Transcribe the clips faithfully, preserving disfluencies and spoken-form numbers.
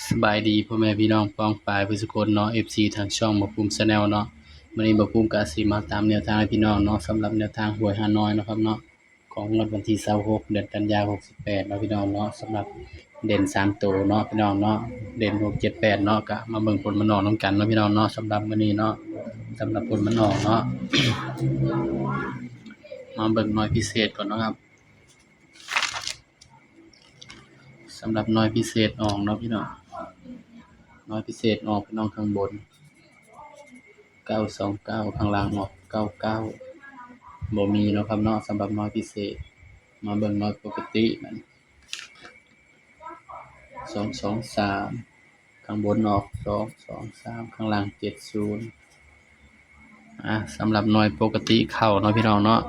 สบายดีพ่อแม่พี่น้องป้องปายเบิดซุคนเนาะ เอฟซี ทางช่องบ่าวภูมิ Channel เนาะ มื้อนี้บ่าวภูมิก็สิมาตามแนวทางให้พี่น้องเนาะ สำหรับแนวทางหวยฮานอยเนาะครับเนาะ ของงวดวันที่ซาวหก เดือนกันยา หกสิบแปดเนาะพี่น้องเนาะ สำหรับเด่นสามตัวเนาะพี่น้องเนาะ เด่นหกเจ็ดแปดเนาะ ก็มาเบิ่งผลมันออกนำกันเนาะพี่น้องเนาะ สำหรับมื้อนี้เนาะ สำหรับผลมันออกเนาะ มาเบิ่งหน่วยพิเศษก่อนเนาะครับ สำหรับหน่วยพิเศษออกเนาะพี่น้อง หน่วยพิเศษออกพี่น้อง ข้างบน เก้าสองเก้า ข้างล่างออก เก้าเก้า บ่มีเนาะครับเนาะ สำหรับหน่วยพิเศษ มาเบิ่งหน่วยปกติบัดนี้ สองสองสาม ข้างบนออก สองสองสาม ข้างล่าง เจ็ดศูนย์ อ่ะ สำหรับหน่วยปกติเข้าเนาะพี่น้องเนาะ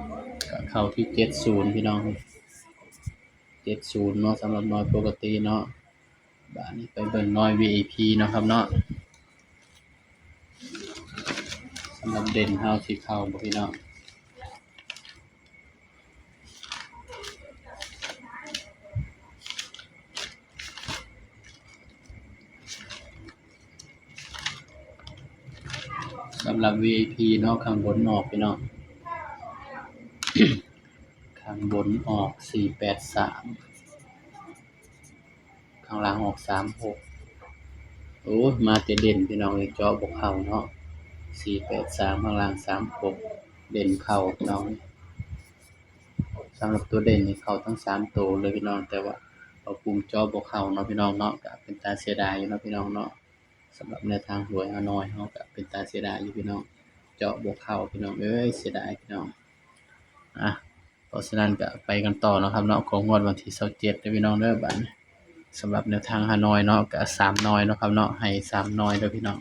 ก็เข้าที่ เจ็ดศูนย์ พี่น้อง เจ็ดศูนย์ เนาะ สำหรับหน่วยปกติเนาะ บาดนี้ไปเบิ่งหน่วย วี ไอ พี เนาะครับเนาะ สำหรับเด่นเฮาสิเข้าบ่พี่น้อง สำหรับ วี ไอ พี เนาะ ข้างบนออกพี่น้อง ข้างบนออก สี่แปดสาม ข้างล่างออก สามหก โอ้ย มาแต่เด่นพี่น้องเอ้ย เจาะบ่เข้าเนาะ สี่แปดสาม ข้างล่าง สามหก เด่นเข้าพี่น้อง สำหรับตัวเด่นนี่เข้าทั้งสามตัวเลยพี่น้อง แต่ว่าบ่าวภูมิเจาะบ่เข้าเนาะพี่น้องเนาะ ก็เป็นตาเสียดายอยู่เนาะพี่น้องเนาะ สำหรับแนวทางหวยฮานอยเฮาก็เป็นตาเสียดายอยู่พี่น้อง เจาะบ่เข้าพี่น้องเอ้ย เสียดายพี่น้อง อ่ะ เพราะฉะนั้นก็ไปกันต่อเนาะครับเนาะ ของงวดวันที่ซาวเจ็ดเด้อพี่น้องเด้อ บาดนี้ สำหรับแนวทางฮานอยเนาะ ก็สามหน่วยเนาะครับเนาะ ให้สามหน่วยเด้อพี่น้อง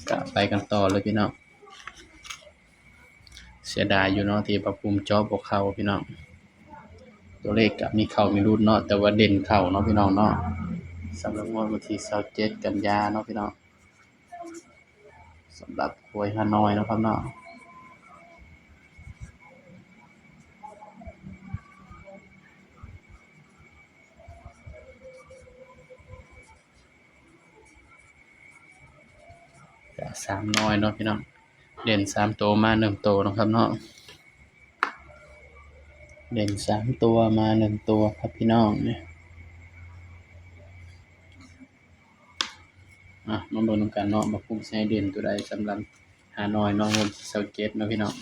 ก็ไปกันต่อเลยพี่น้อง เสียดายอยู่เนาะ ที่บ่าวภูมิเจาะบ่เข้าพี่น้อง ตัวเลขก็มีเข้ามีหลุดเนาะ แต่ว่าเด่นเข้าเนาะพี่น้องเนาะ สำหรับงวดวันที่ซาวเจ็ดกันยาเนาะพี่น้อง สำหรับหวยฮานอยเนาะครับเนาะ ก็สามหน่วยเนาะพี่น้อง เด่นสามตัวมาหนึ่งตัวเนาะครับเนาะ เด่นสามตัวมาหนึ่งตัวครับพี่น้องเนี่ย อ่ะ มาเบิ่งนำกันเนาะ บ่าวภูมิสิให้เด่นตัวใดสำหรับฮานอยเนาะ งวดซาวเจ็ดเนาะพี่น้อง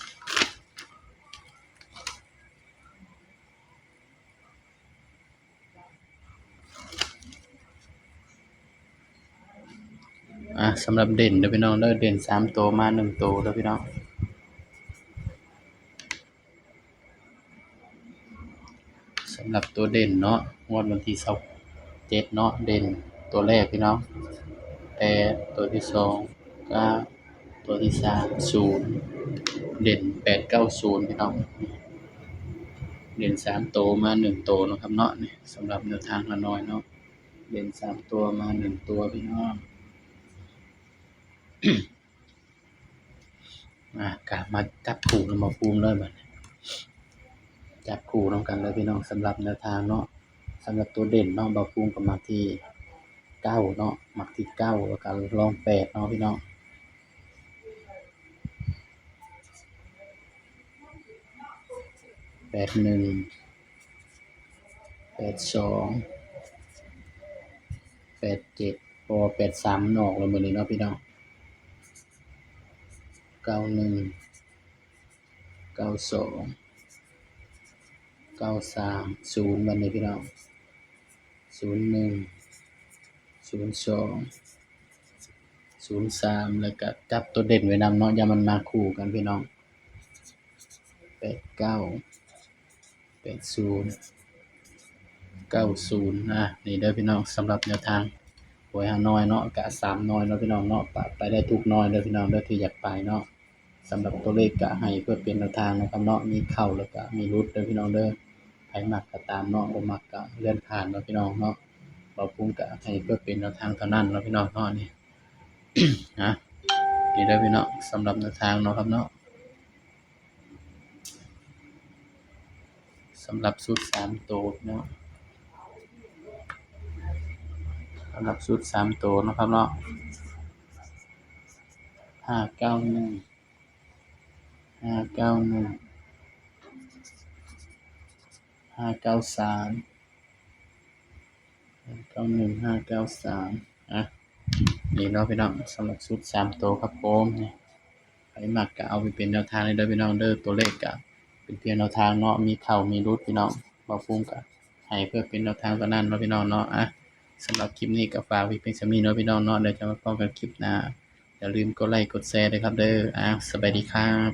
อ่ะ สำหรับเด่นเด้อพี่น้องเด้อ เด่นสามตัวมาหนึ่งตัวเด้อพี่น้อง สำหรับตัวเด่นเนาะ งวดวันที่ซาวเจ็ดเนาะ เด่นตัวแรกพี่น้อง แปด ตัวที่สอง เก้า ตัวที่สาม ศูนย์ เด่น แปดเก้าศูนย์ พี่น้อง เด่นสามตัวมาหนึ่งตัวเนาะครับเนาะ นี่สำหรับแนวทางฮานอยเนาะ เด่นสามตัวมาหนึ่งตัวพี่น้อง อ่ะ ก็มาจับคู่นำบ่าวภูมิเลยบัดนี้ จับคู่นำกันเลยพี่น้อง สำหรับแนวทางเนาะ สำหรับตัวเด่นเนาะ บ่าวภูมิก็มักที่เก้าเนาะ มักที่เก้า แล้วก็รองแปดเนาะพี่น้อง แปดหนึ่ง แปดสอง แปดเจ็ด เพราะว่าแปดสามมันออกแล้วมื้อนี้เนาะพี่น้อง เก้าหนึ่ง เก้าสอง เก้าสาม ศูนย์ บัดนี้พี่น้อง ศูนย์หนึ่ง ศูนย์สอง ศูนย์สาม แล้วก็จับตัวเด่นไว้นำเนาะ อย่ามันมาคู่กันพี่น้อง แปดเก้า แปดศูนย์ เก้าศูนย์ อ่ะ นี่เด้อพี่น้อง สำหรับแนวทางหวยฮานอยเนาะ ก็สามหน่วยเนาะพี่น้องเนาะ ปะไปได้ทุกหน่วยเด้อพี่น้องเด้อ ที่อยากไปเนาะ สำหรับตัวเลขก็ให้เพื่อเป็นแนวทางนะครับเนาะ มีเข้าแล้วก็มีหลุดเด้อพี่น้องเด้อ ใครมักก็ตามเนาะ บ่มักก็เลื่อนผ่านเนาะพี่น้องเนาะ บ่าวภูมิก็ให้เพื่อเป็นแนวทางเท่านั้นเนาะพี่น้องเนาะ นี่ นะ นี่เด้อพี่น้อง สำหรับแนวทางเนาะครับเนาะ สำหรับชุดสามตัวเนาะ สำหรับชุดสามตัวเนาะครับเนาะ ห้าเก้าหนึ่ง ห้าเก้าหนึ่ง ห้าเก้าสาม ห้าเก้าหนึ่ง ห้าเก้าสาม อ่ะ นี่เนาะพี่น้อง สำหรับชุดสามตัวครับผม นี่ ใครมักก็เอาไปเป็นแนวทางเลยเด้อพี่น้องเด้อ ตัวเลขก็เป็นเพียงแนวทางเนาะ มีเข้ามีหลุดพี่น้อง บ่าวภูมิก็ให้เพื่อเป็นแนวทางเท่านั้นเนาะพี่น้องเนาะ อ่ะ สำหรับคลิปนี้ก็ฝากไว้เพียงส่ำนี้เนาะพี่น้องเนาะ เดี๋ยวจะมาพ้อกันคลิปหน้า อย่าลืมกดไลค์กดแชร์ด้วยครับเด้อ อ่ะ สบายดีครับ